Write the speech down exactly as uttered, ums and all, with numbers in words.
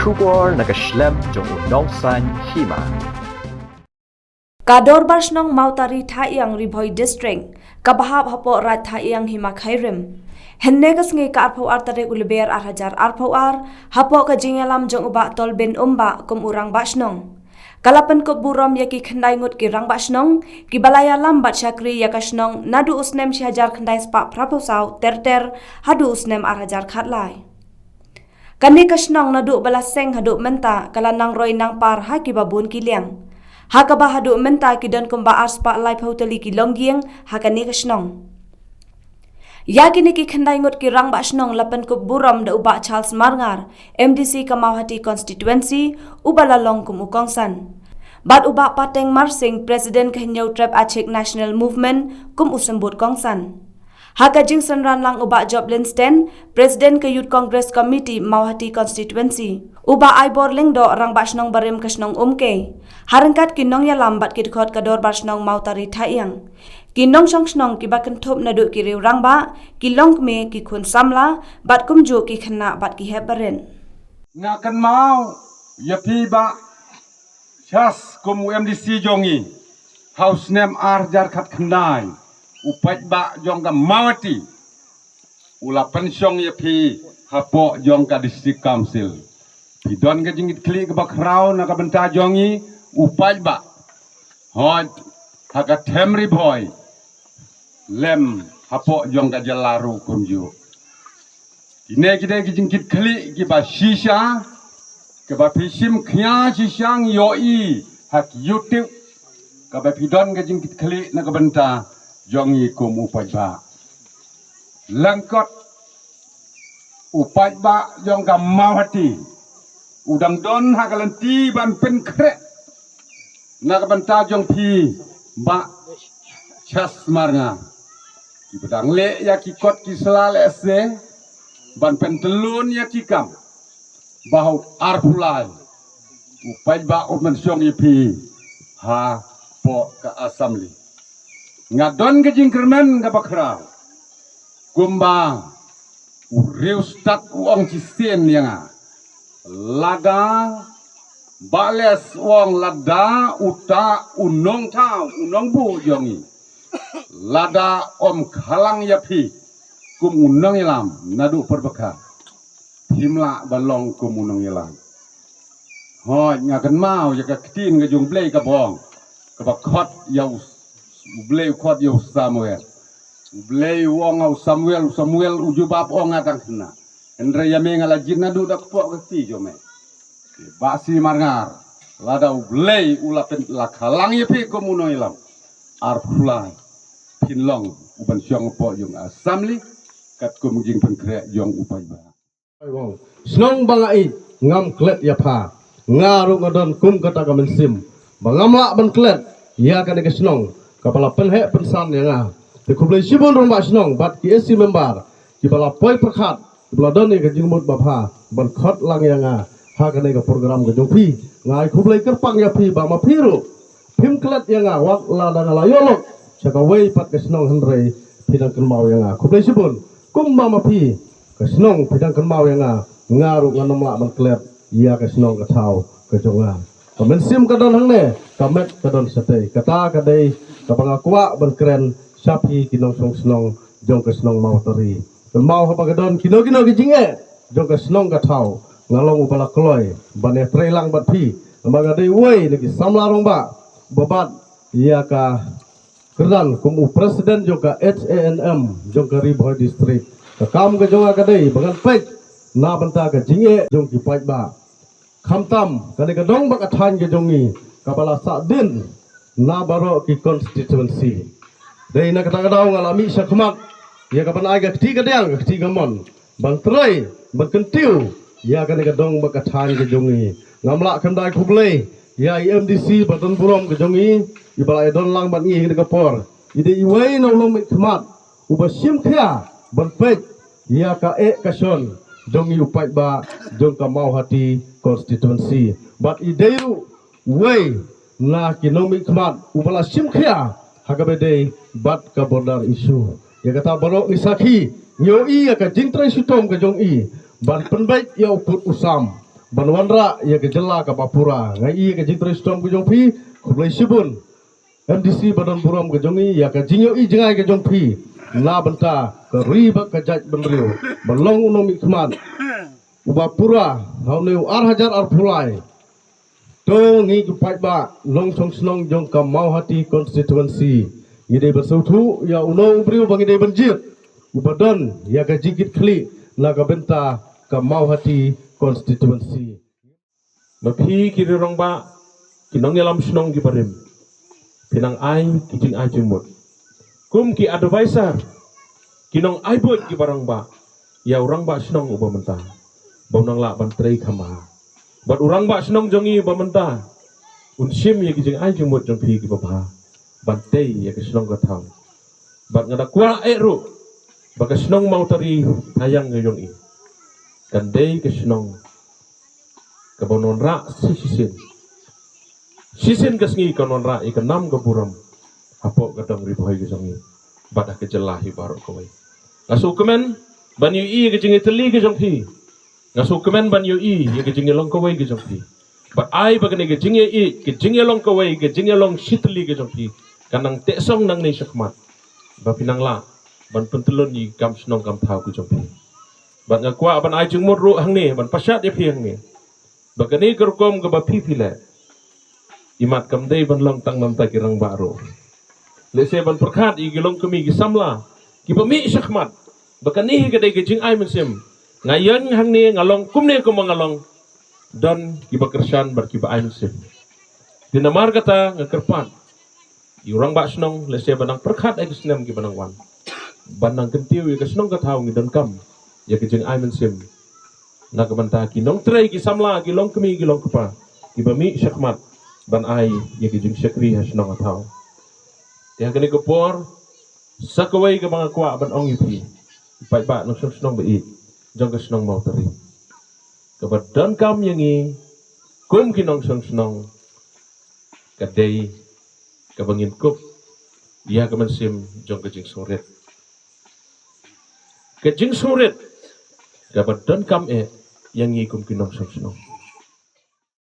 Khubor na ka shlem jong u nongsan hima. Ka Dorbar Shnong Mawtari Thaiang, Ri Bhoi District, kaba hap hapoh Raid Thaiang, Hima Khyrim, hynne ka sngi ka arphew ar tarik u Lber ar hajar arphew ar, hapoh ka jingïalam jong u Bah Tolbin Umbah kum u Rangbah Shnong, ka la pynkup burom ïa ki khyndai ngut ki Rangbah Shnong kiba la ïalam bad shakri ïa ka shnong naduh u snem shi hajar khyndai spah phraphew saw ter ter haduh u snem ar hajar khatlai. Kane ka shnong naduh ba la seng haduh mynta ka la nang roi nang par ha kiba bun ki liang, ha kaba haduh mynta ki don kumba ar spah laiphew tylli ki longïing ha kane ka shnong. Ïa kine ki khyndai ngut ki Rangbah Shnong la pynkup burom da u Bah Charles Marngar, M D C ka Mawhati Constituency, uba la long kum u kongsan, bad u Bah Pateng Marsing, President ka Hynñiewtrep Achik National Movement, kum u symbud kongsan. Ha ka jingsynran lang u Bah Job Linsten, President ka Youth Congress Committee Mawhati Constituency, u Bah Aibor Lyngdoh, Rangbah Shnong barim ka shnong Umkei, ha ryngkat ki nongïalam bad ki dkhot ka Dorbar Shnong Mawtari Thaiang, ki nongshong shnong kiba kynthup naduh ki riew rangbah, ki longkmie, ki khun samla, bad kumjuh ki khynnah bad ki hep barit. Nga kynmaw ïa phi Bah Charles kum u M D C jong ngi ha u snem ar hajar khatkhyndai, u paidbah jong ka Mawhati u la pynshong ïa phi hapoh jong ka District Council. Phi don ka jingkitkhlieh kaba khraw na ka bynta jong ngi u paidbah. Hooid, ha ka them Ri Bhoi lem hapoh jong ka jylla ruh kumjuh. Kine ki dei ki jingkitkhlieh kiba shisha, kiba phi shim khia shisha, ngi ïohi ha ki YouTube, kaba phi don ka jingkitkhlieh na ka bynta jong ngi kum u paidbah. Lyngkot u paidbah jong ka Mawhati u dang don ha ka lynti ban pynkhreh na ka bynta jong phi Bah Charles Marngar. Kiba dang leh ïa ki kot ki sla lehse ban pyntyllun ïa ki kam, ba ha u arphew lai u paidbah u pynshong ïa phi hapoh ka Assembly. Nga don ka jingkyrmen kaba khraw kumba u riewstad u ong shisien ïa nga. Lada Bah Les u ong lada uta u nongthaw u nongbuh jong ngi, lada um khalang ïa phi kum u nongïalam naduh pyrbakhah, phim lah ban long kum u nongïalam. Hooid, nga kynmaw ïa ka ktien ka jong u Blei kaba ong, kaba khot ïa u, u Blei u khot ïa u Samuel. U Blei u ong ha u Samuel, u Samuel u jubab ong, nga dang khynnah. Hynrei ïa me nga la jied naduh da kpoh ka kti jong me. Bah Charles Marngar, lada u Blei u la pyn, la khalang ïa phi kum u nongïalam, arphew lai phin long u ban shong hapoh jong ka Assembly katkum jingpynkhreh jong u paidbah. Shnong ba nga ïeit, ngam klet ïa pha. Nga ruh nga don kum kata ka mynsiem ba ngam lah ban klet ïa kane ka shnong kaba la pynheh pynsan ïa nga. Te khublei shibun rangbah shnong bad ki A C member kiba la poi pyrkhat, kiba la don ïa ka jingmut ba bha ban khot lang ïa nga ha kane ka program ka jong phi. Nga ai khublei kyrpang ïa phi ba ma phi ruh phim klet ïa nga wat lada nga la ïoh lok sha kawei pat ka shnong, hynrei phi dang kynmaw ïa nga. Khublei shibun. Kumba ma phi ka shnong phi dang kynmaw ïa nga, nga ruh ngan ym lah ban klet ïa ka shnong ka thaw ka jong nga. Ka mynsiem ka don hangne, ka met ka don shatei. Kata ka dei kaba nga kwah ban kren sha phi ki nongshong shnong jong ka shnong Mawtari. Kynmaw haba ka don kino kino ki jingeh jong ka shnong ka thaw, nga long uba la kloi ban ïatreilang bad phi. Namar nga dei uwei na ki samla rangbah uba bat ïa ka kyrdan kum u president jong ka H A N M jong ka Ri Bhoi District. Ka kam ka jong nga ka dei ba ngan peit na bynta ka jingeh jong ki paidbah. Khamtam kane ka dong bad ka thaiñ ka jong ngi kaba la sahdien na baroh ki constituency. Dei na kata ka daw nga la mih sha khmat ïa ka ban ai ka kti kadiang, ka kti kamon ban trei ban kyntiew ïa kane ka dong bad ka thaiñ ka jong ngi. Ngam lah khyndai khublei ïa i M D C ba don burom ka jong ngi, iba la ïadon lang bad ngi ha kane ka por. I dei iwei na u nongmihkhmat uba shim khia ban peit ïa ka eh ka shon jong ngi u paidbah jong ka Mawhati constituency. Bad i dei ruh uwei na ki nongmihkhmat uba la shim khia ha kaba dei bad ka border issue. Ïa kata baroh ngi sakhi, ngi ïohi ïa ka jingtrei shitom ka jong i ban pynbeit ïa u pud u sam. ban wanrah ïa ka jylla kaba pura. Nga ïohi ïa ka jingtrei shitom ka jong phi, khublei shibun. M D C ba don burom ka jong ngi, ïa ka jingïohi jngai ka jong phi na bynta ka ri bad ka jaitbynriew, ban long u nongmihkhmat uba pura ha une u ar hajar arphew lai. To ngi ki paidbah nongshong shnong jong ka Mawhati constituency, ngi dei ban sngewthuh ïa uno u briew ba ngi dei ban jied, uba don ïa ka jingkitkhlieh na ka bynta ka Mawhati constituency. Ma phi ki rangbah, ki nongïalam shnong kiba rim, phi nang ai ki jingai jingmut kum ki advisor, ki nongai buit kiba rangbah ïa u rangbah shnong uba mynta, ba u nang lah ban trei kham bha. Bad u rangbah shnong jong ngi uba mynta un shim ïa ki jingai jingmut jong phi kiba bha ban tei ïa ka shnong ka thaw. Bad nga da kwah eh ruh ba ka shnong Mawtari Thaiang ka jong ngi kan dei ka shnong kaba wanrah shisien, shisien ka sngi kan wanrah ïa ka nam ka burom hapoh ka dong Ri Bhoi ka jong ngi bad ha ka jylla hi baroh kawei. Nga sngewkmen ban ïohi ïa ka jingïatylli ka jong phi. Nga sngewkmen ban ïohi ïa ka jingïalong kawei ka jong phi. Bad ai ba kane ka jingïa, ka jingïalong kawei, ka jingïalong shitylli ka jong phi kan nang tehsong nangne shakhmat, ba phi nang lah ban pyntyllun ïa ki kam shnong kam thaw ka jong phi. Bad nga kwah ban ai jingmut ruh hangne, ban pashat ïa phi hangne, ba kane ka rukom kaba phi phi leh, imat kam dei ban long tang namar ki rangbah ruh. Lehse ban pyrkhat ïa ki longkmie ki samla kiba mih shakhmat, ba kane hi ka dei ka jingai mynsiem. Nga ïeng hangne nga long kumne kumba nga long, don kiba kyrshan bad kiba ai mynsiem. Te namar kata nga kyrpad ïa u rangbah shnong, lehse ban nang pyrkhat ïa ki snem kiba nang wan, ban nang kyntiew ïa ka shnong ka thaw, ngi donkam ïa ka jingai mynsiem na ka bynta ki nongtrei, ki samla, ki longkmie, ki longkpa kiba mih shakhmat ban ai ïa ka jingshakri ha shnong ha thaw. Te ha kane ka por, sa kawei kaba nga kwah ban ong ïa phi, paidbah nongshong shnong ba ïeit jong ka shnong Mawtari, kaba donkam ïa ngi kum ki nongshong shnong ka dei kaba ngin kup ïa ka mynsiem jong ka jingsngewrit. Ka jingsngewrit kaba donkam eh ïa ngi kum ki nongshong shnong.